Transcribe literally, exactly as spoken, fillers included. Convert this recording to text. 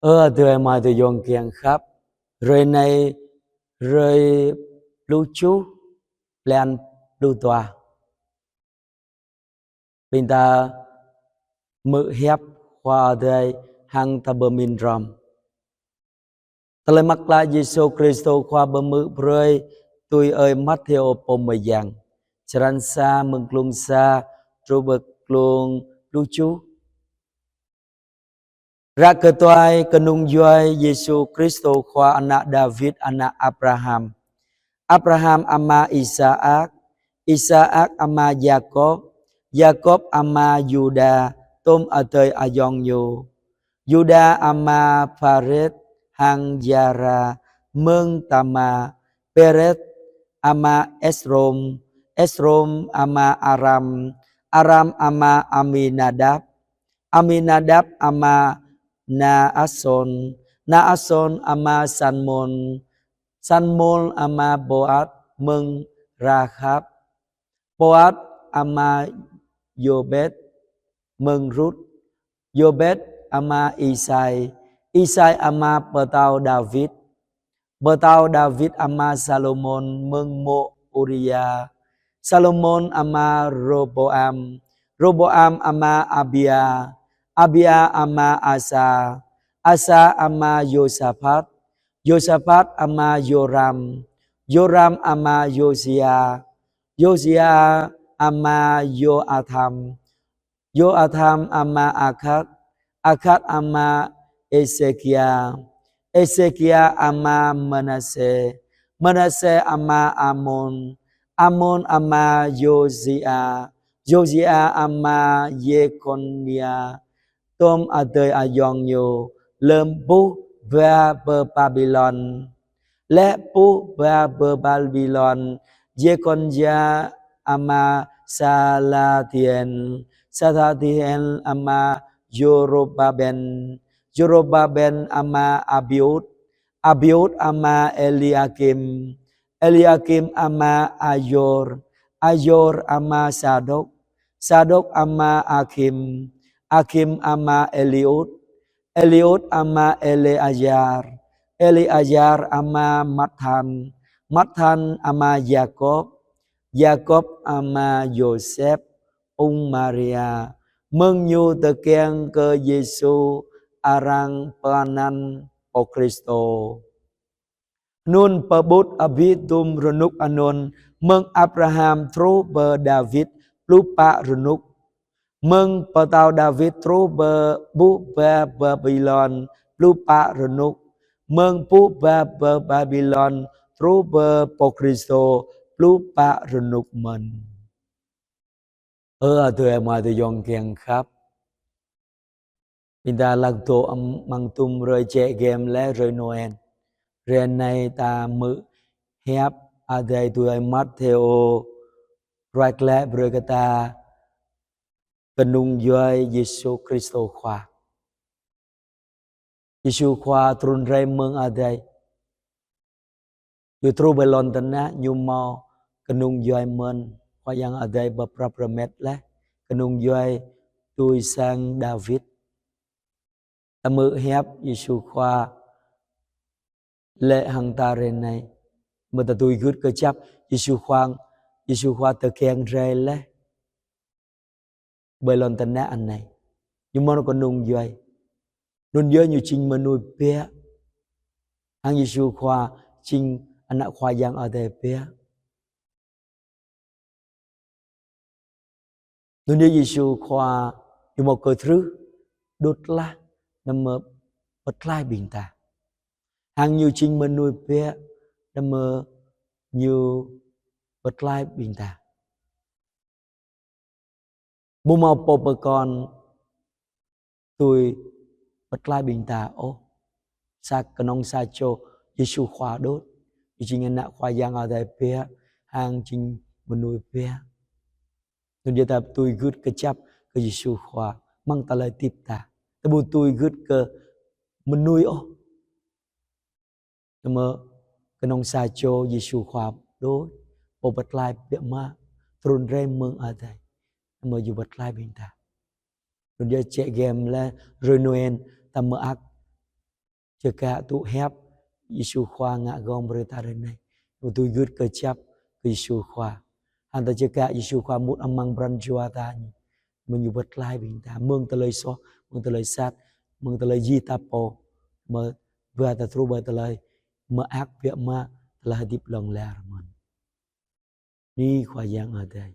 Ơ adơi amai ayŏng kiăng khăp, hrơi anai hrơi pluh tơjuh, blan pluh dua. Ƀing ta hmư̆ hiăp Khua Adai hăng ta pơmĭn hrŏm. Tơlơi mơak klă Yêsu Kristô Khua pơhmư̆ brơi tui ơi Mathêô pô mơyang. Črăn sa mơ̆ng glông sa truh pơ glông pluh tơjuh. Ră kơtuai kơnung djuai Yêsu Kristô Khua ană Dawid ană Abraham. Abraham ama Isaak, Isaak ama Yakôb, Yakôb ama Yuđa, tôm adơi ayŏng ñu. Yuđa ama Phares hăng Zara mơ̆ng Tama, Phares ama Esrôm, Esrôm ama Aram, Aram ama Aminadab, Aminadab ama Naasôn, Naasôn ama Salmôn, Salmôn ama Bôas mơ̆ng Rahab, Bôas ama Yôbet mơ̆ng Rut, Yôbet ama Isai, Isai ama pơtao Dawid, pơtao Dawid ama Salômôn mơ̆ng mô̆ Uria, Salômôn ama Rôbôam, Rôbôam ama Abia, Abia ama Asa, Asa ama Yôsaphat, Yôsaphat ama Yôram, Yôram ama Yôsia, Yôsia ama Yôatham, Yôatham ama Akhaz, Akhaz ama Hêsêkia, Hêsêkia ama Manasê, Manasê ama Amôn, Amôn ama Yôsia, Yôsia ama Yêkônia, tôm adơi ayŏng ñu lơm buh ba pơ Babilôn. Leh buh ba pơ Babilôn, Yêkônia ama Salathiel, Salathiel ama Yôrôbabel, Yôrôbabel ama Abiud, Abiud ama Eliakim, Eliakim ama Ayôr, Ayôr ama Sadôk, Sadôk ama Akhim, Akhim ama Eliud, Eliud ama Êlêazar, Êlêazar ama Matthan, Matthan ama Yakôb, Yakôb ama Yôsep, ung Maria, mơ̆ng ñu tơkeng kơ Yêsu arăng pơanăn pô Kristô. Anŭn pơƀut abih dum rơnŭk anŭn, mơ̆ng Abraham truh pơ Dawid pluh pă rơnŭk, mơ̆ng pơtao Dawid truh pơ buh ba Babilôn pluh pă rơnŭk, mơ̆ng buh ba pơ Babilôn truh pơ pô Kristô pluh pă rơnŭk mơ̆n. Ơ adơi amai ayŏng kiăng khăp. Ƀing ta lăng dŏ amăng tum hrơi čĕ gem lĕ hrơi Noel. Hrơi anai ta hmư̆ hiăp Adai tui ơi Mathêô ruai glaĭ brơi kơ ta kơnung djuai Yêsu Kristô Khua. Yêsu Khua trŭn rai mơ̆ng adai. Ñu truh ƀơi lŏn tơnah, ñu hmâo kơnung djuai mơ̆n. Khua Yang Adai pơprăp rơmet laih kơnung djuai tui sang Dawid. Ta hmư̆ hiăp Yêsu Khua laĭ hăng ta hrơi anai. Mơ̆ ta tui gưt kơčăp Yêsu Khua, Yêsu Khua tơkeng rai laih ƀơi lŏn tơnah anai. Ñu hmâo kơnung djuai. Anŭn yơh ñu jing mơnuih biă. Hăng Yêsu Khua jing ană Khua Yang Adai biă. Anŭn yơh Yêsu Khua ñu hmâo kơtrưh đut laih, anăm mơ̆ pơtlaih ƀing ta. Hăng ñu jing mơnuih biă, anăm mơ̆ ñu pơtlaih ƀing ta. Ƀu hmâo pô pơkŏn tui pơtlaih ƀing ta ôh. Sa kơnơ̆ng sa čô Yêsu Khua đôč. Ñu jing ană Khua Yang Adai biă, hăng jing mơnuih biă. Anŭn yơh ta tui gưt kơčăp kơ Yêsu Khua amăng tơlơi hơdip ta. Ta ƀu tui gưt kơ mơnuih ôh. Anăm mơ̆ kơnơ̆ng sa čô Yêsu Khua đôč, pô pơtlaih biă mă, trŭn rai mơ̆ng adai. Anăm mơ̆ ñu pơtlaih ƀing ta. Anŭn yơh čĕ gem lĕ hrơi Noel ta mơak čơkă tŭ hiăp Yêsu Khua ngă gơ̆ng brơi ta hrơi anai. Ƀu dưi gưt kơjăp kơ Yêsu Khua. Hăng ta čơkă Yêsu Khua mŭt amăng pran jua ta ñu. Mơ̆ng ñu pơklaih ƀing ta, mơ̆ng tơlơi soh, mơ̆ng tơlơi sat, mơ̆ng tơlơi djai ta pô. Mơ̆ ba ta truh ƀơi tơlơi mơak biă mă, tơlơi hơdip hlŏng lar mơ̆n. Bơni Khua Yang Adai.